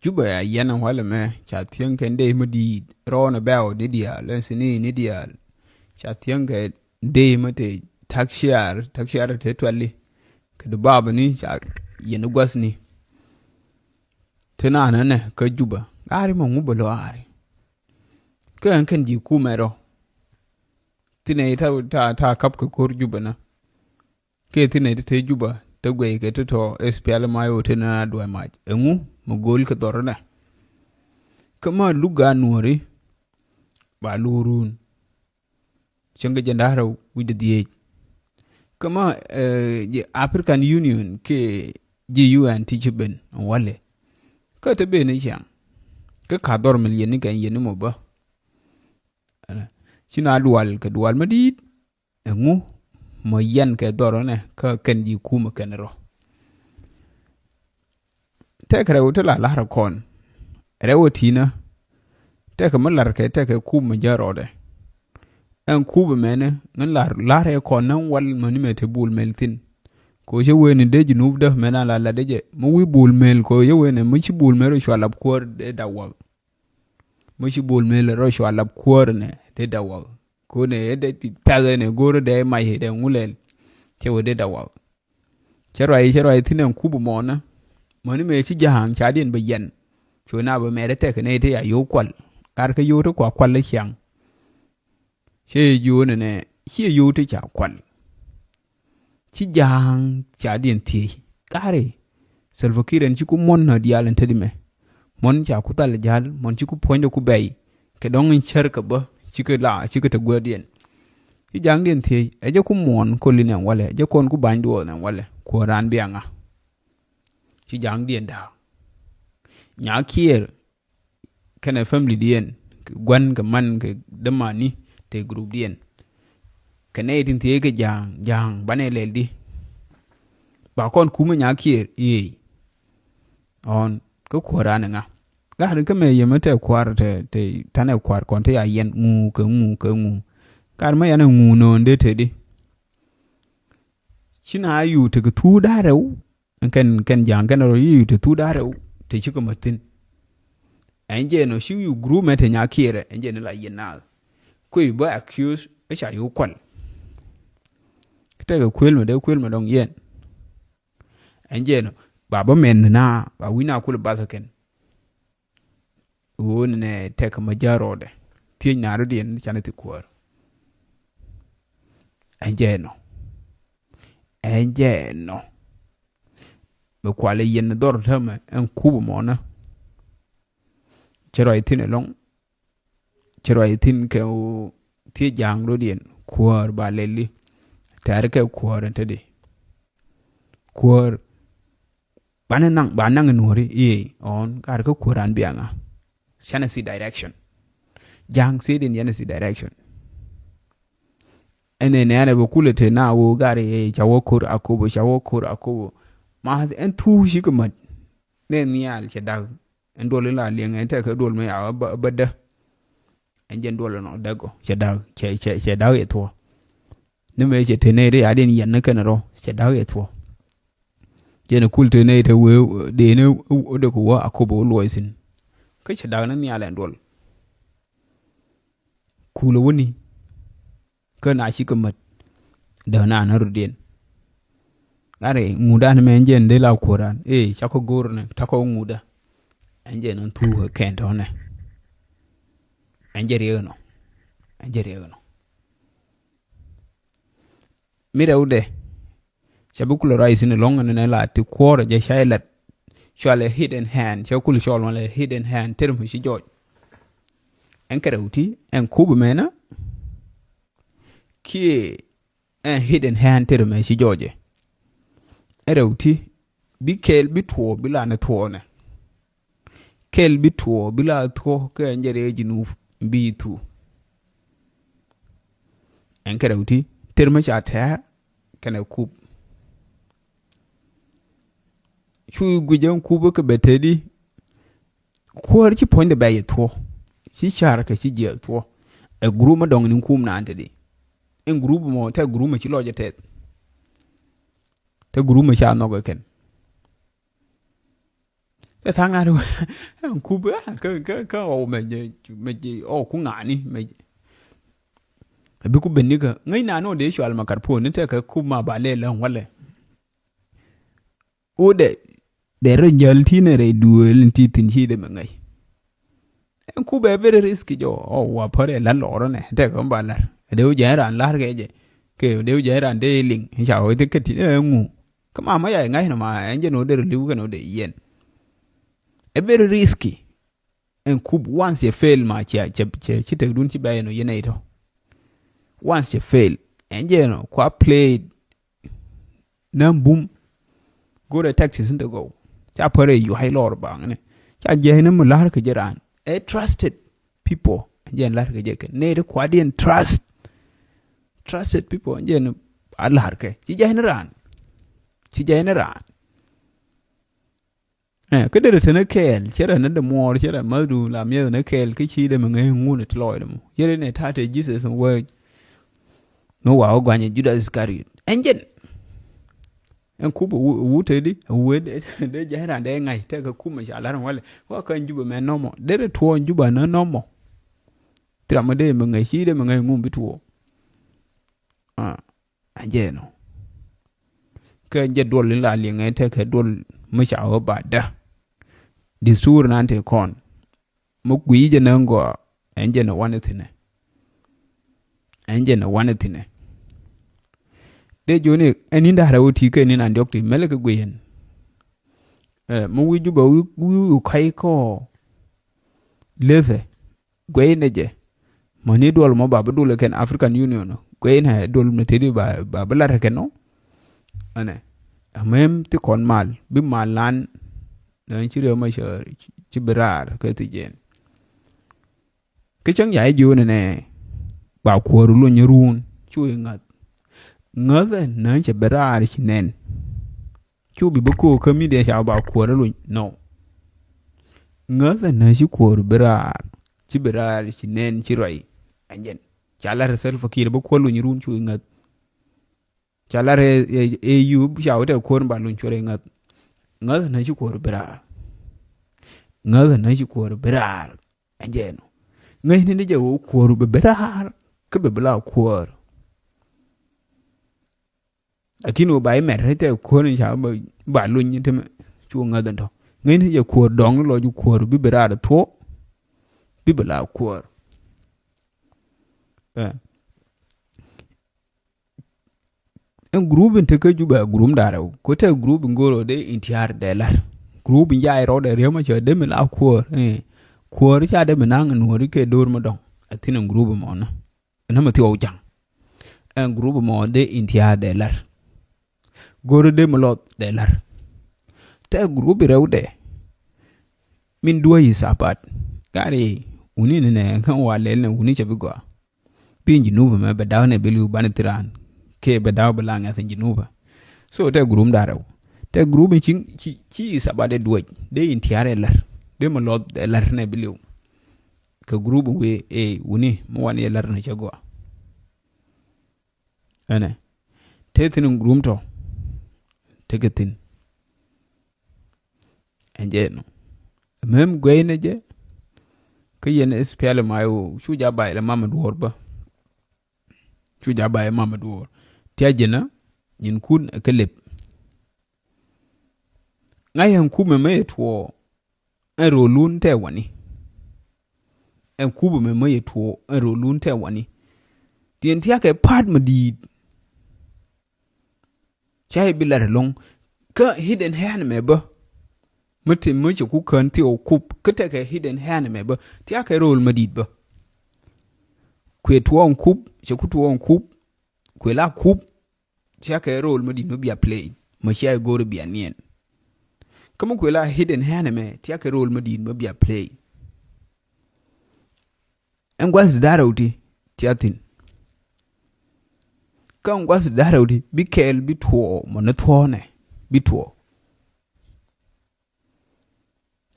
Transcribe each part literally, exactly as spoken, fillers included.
Jubɛ a yɛn ɛn walɛ mɛ ca thiäŋ kɛ dee mi di̱i̱t rɔɔn ɛ bɛ̈ɛ̈w ni diaal ɛn sini ni diaal. Ca thiäŋ kɛ dee mi te ta̱k ciaar ta̱k ciaar te tuɛli. Kɛ di bapɛ ni ca yɛn gua̱thni. Te naan ɛnɛ kä Jubɛ ɣaari mɛ ŋu bɛ lɔ ɣaari. Kä ɛn kɛn ji̱ kumɛ rɔ. Thinɛ ta ta ta kap kɛ ko̱r Jubɛ na. Kɛ thinɛ ti te Jubɛ te guɛy kɛ ti tɔ SPLM-IO te na duɛ mac ɛŋu mɛ go̱o̱l kɛ dhɔr ɛnɛ. Kä ma luk gaat nuɔ̱ɔ̱ri ba lurun. Cäŋ kɛ jɛn da̱rɛ wi̱cdɛ dhieec. Kä ma ji̱ African Union kɛ ji̱ UN ti ci ben walɛ. Kä te ben i̱ ciaŋ kä ka dhɔr mil yɛn ni kɛn yɛn ni mɔ bä. Ci na dual kɛ dual ma di̱i̱t. Ɛŋu mɔ yɛn kɛ dhɔr ɛnɛ kä kɛn ji̱ kumɛ kɛn rɔ. Tɛkɛ rɛw ti la la̱r kɔn rɛw ɛ ti̱nä. Tɛkɛ mi la̱r kɛ tɛkɛ kup mi jä rɔɔdɛ. Ɛn kup mɛni ŋän la̱r la̱r ɛ kɔn näŋ wal mäni mɛ te bul mɛl thi̱n. Ko cä wen in dee ji̱ nup dä mɛn a la lat dee jɛ mi wi̱i̱ bul mɛl ko cä wen in mi ci bul mɛl rɔ cua lap kuäär dee dak wak. Mi ci bul mɛl rɔ cua lap kuäär nɛ dee dak wak. Ko nɛ dee ti pɛth nɛ go̱o̱r dee mac dee ŋulɛl. Cɛ wä dee dak wak. Cɛ ruac cɛ ruac thi̱n ɛn kup mɔnä. Mäni mëë ci ja̱a̱ŋ ca diɛn bɛ yɛn. Cu na bɛ mɛt tɛk nɛ ti ya yo̱o̱k kual. Kar kä yo̱o̱k ti kua kual i̱ ciaŋ. Cɛ yɛ jiöönɛ nɛ ciɛ yo̱o̱k ti ca kual. Ci ja̱a̱ŋ ca diɛn thiec kari. Salva Kiir ɛn ci ku muɔ̱n nä diaal ɛn te di mɛ. Muɔ̱n ca ku thal ja̱l muɔ̱n ci ku puɔ̱nydɛ ku bɛy. Kɛ dɔ̱ŋ in cär kɛ bä cikɛ la cikɛ te guäthdiɛn. Ci ja̱a̱ŋdiɛn thiec ɛ jɛ ku muɔ̱ɔ̱n koli nɛn walɛ ɛ jɛ kɔn ku ba̱ny duɔɔth nɛn walɛ kuäär raan bia ŋa. Ci ja̱a̱ŋdiɛn da̱a̱k nyakiɛɛr kɛnɛ family diɛn kɛ gua̱n kɛ man kɛ dämani te group diɛn. Kɛ nɛy tin thiee kɛ ja̱a̱ŋ ja̱a̱ŋ banɛ lɛl di. Ba kɔn kumä nyakiɛɛr i̱ ɣɔn kä kuäär raan ɛ ŋa. Gat kä mɛ yɛ mɛ tɛ kua̱r tɛ tɛ tanɛ kua̱r kɔn tɛ ya yɛn ŋu kɛ ŋu kɛ ŋu. Gat mɛ yanɛ ŋu nöön dee te di. Ci na yu tekɛ thuu da̱rɛw. Kɛn kɛn ja̱a̱ŋ kɛn rɔ yi te thuu da̱rɛw te cikɛ mä thi̱n. Ɛn jɛ nɔ ci yu group mɛ te nyakiɛɛrɛ ɛn jɛ ni la yɛn naath. Kui̱ bä accuse ɛ ca yu kual. Tekɛ kuël mɛ dee kuël mɛ dɔŋ yɛn. Ɛn jɛ nɔ ba bä mɛn na ba wi̱na kul bath kɛn. Ɣöö ni nɛ tɛk mä jä rɔɔdɛ thiec na rɔ̱diɛn canɛ thi kuäär. Ɛn jɛ nɔ ɛn jɛ nɔ. Bɛ kualɛ yɛn dhɔr täämɛ ɛn kup mɔnä. Cɛ ruac thi̱n ɛlɔ̱ŋ. Cɛ ruac thi̱n kɛ ɣöö thiec ja̱a̱ŋ rɔ̱diɛn kuäär ba lɛli. Tɛ̈r kɛ kuäär ɛn te di kuäär. Banɛ naŋ ba naŋ nuɔ̱ri i̱ ɣɔn kar kä kuäär an biaŋa. Canɛ si direction. Ja̱a̱ŋ si din yɛn si direction. Ɛn ɛn ɛn ɛ bɛ kulɛ te na woo gar i̱ ca wä ko̱r akobo ca wä ko̱r akobo. Ma ɛn thuu ci kɛ mät. Nɛ nhial cɛ dak. Ɛn duɔl in la liɛŋ ɛn tɛkɛ duɔl mɛ ya bä dä. Ɛn jɛn duɔl in ɔ däk ɔ cɛ dak cɛ cɛ cɛ dak yɛ thuɔ. Ni mëë cɛ te nɛy ri a diɛn yɛn ni kɛn rɔ cɛ dak yɛ thuɔ. Jɛn kul te nɛy te wee dee ni wä dee ku wä a kop wä luɔc thin. Kä cɛ dak ni nhial ɛn duɔl. Kulɛ wä ni. Kä na cikɛ mät dee na ni rut diɛn. Ŋa̱ri ŋudan mɛ ɛn jɛn dee la kuɔran ee cakɔ go̱r ni takɔ ŋuda. Ɛn jɛn ni thuu kɛ kɛn tɔnɛ. Ɛn jɛ riek nɔ. Ɛn jɛ riek nɔ. Mi rɛwdɛ cɛ bi kulɛ ruac thi̱n ɛlɔ̱ŋ ɛn nɛ la ti kuɔ̱ɔ̱rɛ jɛ ca ilat. Cualɛ hidden hand cɛ kulɛ cɔl mɔ lɛ hidden hand ter mi ci jɔɔc. Ɛn kɛ rɛw ti ɛn kup mɛnä. Kiɛ ɛn hidden hand ter mi ci jɔɔcɛ. Ɛn rɛw ti bi kɛɛl bi tuɔɔ bi la ni thuɔɔnɛ. Kɛl bi tuɔɔ bi la thuɔɔ kɛ ɛn jɛ rɛɛ ji̱ nup bi thu. Ɛn kɛ rɛw ti ter mi ca tɛ̱̈ɛ̱̈ kɛnɛ kup. Cu guic ɛn kup kɛ bɛ teti. Kuäär ci puɔ̱nydɛ bɛ yɛ thuɔɔ ci car kɛ ci jiɛɛl thuɔɔ. Ɛ gurup mi dɔŋ ni kup naan teti. Ɛn gurup mɔ tɛ gurup mi ci lɔc ɛ tɛth. Tɛ gurup mi ca nhɔk ɛ kɛn. Tɛ Ɛ tha̱a̱ŋ na ri wä ɛn kup ɛ kä kä kä ɣɔw mɛ jɛ mɛ jɛ ɣɔw ku ŋa̱a̱ni mɛ jɛ. Ɛ bi ku ben ni kä ŋäc na nɔ dee cual ma kat puɔ̱n ni tɛkɛ kup ma ba lɛ lɛ ŋualɛ. Wudɛ dɛ rɔ jäl ti nɛ rɛy duëël in ti thi̱n ci dɛ mɛ ŋäc. Ɛn kup ɛ very risky jɔ ɔ wa pär ɛ la̱r lɔɔrä nɛ tɛkɛ ɣän ba la̱r. Ɛ dee wä jɛ ran la̱r kɛ jɛ kɛ dee wä jɛ ran dee liŋ in ca wä ti kä ti ɛ ŋu. Kä ma mɔ ya ŋa̱c nɔ ma ɛn jɛ nɔ dee rɔ li̱w kɛ nɔ dee yɛn. Ɛ very risky. Ɛn kup once yɛ fail ma cia cia cia ci tekdun ci bɛ yɛn ɔ yɛn ɛ itɔ. Once yɛ fail ɛn jɛ nɔ kua played. Nä bum. Go̱rɛ taxes in te gɔw ca pärɛ yuay lɔr baŋ ni ca jiɛc ni mi la̱r kɛ jɛ raan ɛ trusted people. Jɛ la̱r kɛ jɛ kɛ nɛy ti kuat yɛn trust. Trusted people jɛ ni a la̱r kɛ ci jiɛc ni raan. Ci jiɛc ni raan. Kä derɛ te ni kɛɛl cɛ rɛ ni dɛ muɔɔr cɛ rɛ mäthdu la miɛth ni kɛɛl kä ci dɛ mi ŋäc ŋun ti lɔɔc dɛ mu cɛ rɛ ni ta̱a̱ te Jesus in wee. Mi wa wä guanyɛ Judas Iskariot ɛn jɛn. Ɛn kup wu te di wu dee jɛ ran dee ŋa̱c tɛkɛ kup mi ca lar in walɛ wa kän Juba mɛ nɔmɔ derɛ tuɔɔn Juba ni nɔmɔ. Ti ram mi dee mi ŋäc ci dee mi ŋäc ŋun bi tuɔɔn. Ɛn jɛ nɔ. Kä jɛ duɔl in la liŋɛ tekɛ duɔl mi ca wä ba dä. Distur nan te kɔn mi guiy jɛ nä gɔaa. Ɛn jɛ nɔ wanɛ thinɛ. Ɛn jɛ nɔ wanɛ thinɛ. Dee joni ɛn in da̱rɛ wä ti kɛ ni nan diɔk ti mɛlɛ kɛ guiy ɛn. Mi wi̱i̱ Juba wi̱i̱ wi̱i̱ ka̱y kɔ lethɛ. Guɛy nɛ jɛ mäni duɔl mɔ ba bi dul kɛn African Union guɛy nɛ duɔl mɛ teti ba bi lat kɛn nɔ. Ɛnɛ ɛmɛm ti kɔn mal bi mal lan. Nɛ ci riɛ mɛ ci bi raar kɛ thi jɛn. Kä cäŋ ya ji̱ jiöönɛ nɛ ba kuäär luny run cu i̱ ŋäth. Ŋäthɛ nä cɛ bi raar ci nɛn. Cu bi bi ko̱o̱k kä mi dee ca ba kuäär luny nɔ. Ŋäthɛ nä ci kuäär bi raar ci bi raar ci nɛn ci ruac. Ɛn jɛn ca lat rɛ Salva Kiir bi kuäär luny run cu i̱ ŋäth. Ca lat rɛ ɛ yu ca wä tɛ kuäär ba luny cuɛr i̱ ŋäth. Ŋäthɛ nä ci kuäär bi raar. Ŋäthɛ nä ci kuäär bi raar. Ɛn jɛ nɔ ŋäcni ni jɛ wä kuäär bi bi raar kä bi bi la kuäär. Lakin wä ba imɛt ri tɛ kuäär ni ca ba luny ni temɛ cu ŋäth ɛn tɔ ŋäcni jɛ kuäär dɔŋ ni lɔ ju kuäär bi bi raar thuɔ. Bi bi la kuäär. Ɛn group in tekä Juba group darɛ wä ko tɛ group in go̱o̱r wä dee intiar dee lar. Group in jay rɔɔdɛ riämä cɛ dee mi la kuäär. Kuäär ca dee mi naŋ in wä ri kɛ do̱r mi dɔŋ. Ɛ thin in group in mɔnä. Ɛn nä mi thiɔw ja̱ŋ. Ɛn group mɔ dee intiaar dee la̱r. Go̱r dee mi lɔth dee la̱r. Tɛ group rɛw dee. Min duɔ̱ɔ̱c i̱ thapat gari wuni ni nɛ kä wa lɛl nɛ wuni cɛ bi gɔaa. Bi in ji̱ nup mɛ bɛ da̱w nɛ bi li̱w banɛ thiran. Kɛ bɛ da̱w bi la ŋɛth in ji̱ nup. So tɛ group da̱rɛw tɛ group in ci ci ci thapat dee duɔ̱c dee intiaar dee la̱r. Dee mi lɔth dee la̱r nɛ bi li̱w. Kɛ group wee ëë wuni mi wan yɛ lar ni cɛ gɔaa. Ɛnɛ te thin in group tɔ te kɛ thin. Ɛn jɛ nɔ mem guɛy ni jɛ. Kä yɛn ispiali ma iwu cu ja bay lɛ mam duɔɔr bä. Cu ja bay mam duɔɔr tia jɛ na nyin kun ɛ kɛ lep. Ŋa̱c ɛn kumɛ mɛ yɛ tuɔɔ ɛn ro̱o̱lun tɛ wani. Ɛn kup ɛmɛ mä yɛ tuɔɔk ɛn ro̱o̱lun tɛ wani. Tiɛn tiakɛ pa̱a̱t mä di̱i̱t. Ca yɛ bi lat ɛlɔ̱ŋ kä hidden hand ɛmɛ bä. Mä te mä cɛ ku kään thiɔɔk kup kä tekɛ hidden hand ɛmɛ bä tiakɛ ro̱o̱l mä di̱i̱t bä. Kuɛ tuɔɔk ɛn kup cɛ ku tuɔɔk ɛn kup. Kuɛ la kup. Tiakɛ role mä di̱t mä bia play mä cia i̱ go̱o̱r i̱ bia niɛn. Kä mä kuël a hidden hand ɛmɛ tiakɛ role mä di̱t mä bia play. Ɛn gua̱th ti da̱rɛ wä ti tia thi̱n. Kä ɛn gua̱th ti da̱rɛ wä ti bi kɛɛl bi tuɔɔ mɔ ni thuɔ̱ɔ̱nɛ bi tuɔɔ.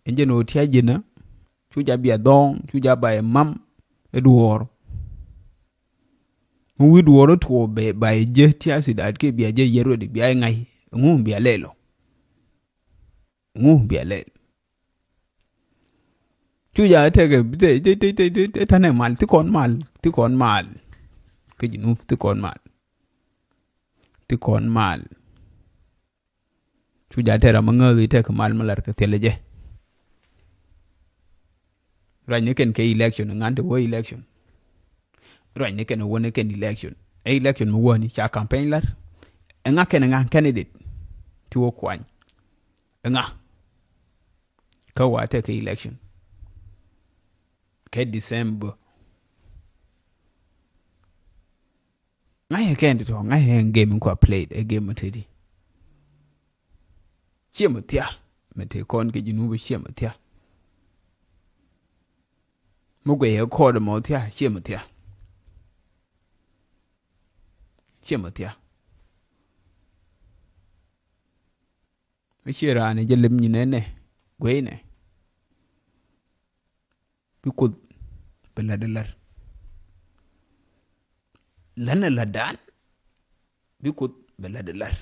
Ɛn jɛn ɣöö tia̱c ji̱n ɛ cu ja̱ bia dhɔ̱ɔ̱ŋ cu ja̱ ba yɛ mam ɛ duɔ̱ɔ̱r. Mi wi̱i̱ duɔ̱ɔ̱r ɛ tuɔɔk bɛ ba yɛ jɛ tia̱c thi̱n da̱a̱t kiɛ bia jɛ yɛ ruɛt bia yɛ ŋa̱c ɛŋu bia lɛl ɔ. Ɛŋu bia lɛl. Cu ja tekɛ bi te te te te te te tanɛ mal ti kɔn mal ti kɔn mal. Kä Junub ti kɔn mal. Ti kɔn mal. Cu ja tɛr ama ŋäth i̱ tɛk mal mi lar kɛ thilɛ jɛ. Ruacni kɛn kɛ election, ŋa̱n te wä election. Ruacni kɛn wä ni kɛn election. Ɛ election mi wäni ca campaign lar. Ɛŋa kɛn ɛŋa candidate ti wä kuany. Ɛŋa. Kä wa tɛk kɛ election kɛ December. Ŋa̱cä kɛn ti tɔ, ŋa̱cä kɛn game in kua played, ɛ game mi teti. Ciɛ mi thia, mi te kɔn kɛ Junub ciɛ mi thia. Mi guɛy ɛ kɔɔd mɔ thia, ciɛ mi thia. Ciɛ mi thia. Mi ciɛ raan jɛ lem nyin ɛnɛ, guɛy nɛ. Bi Kuoth bi lat di lar. Länɛ latdan bi Kuoth bi lat di lar.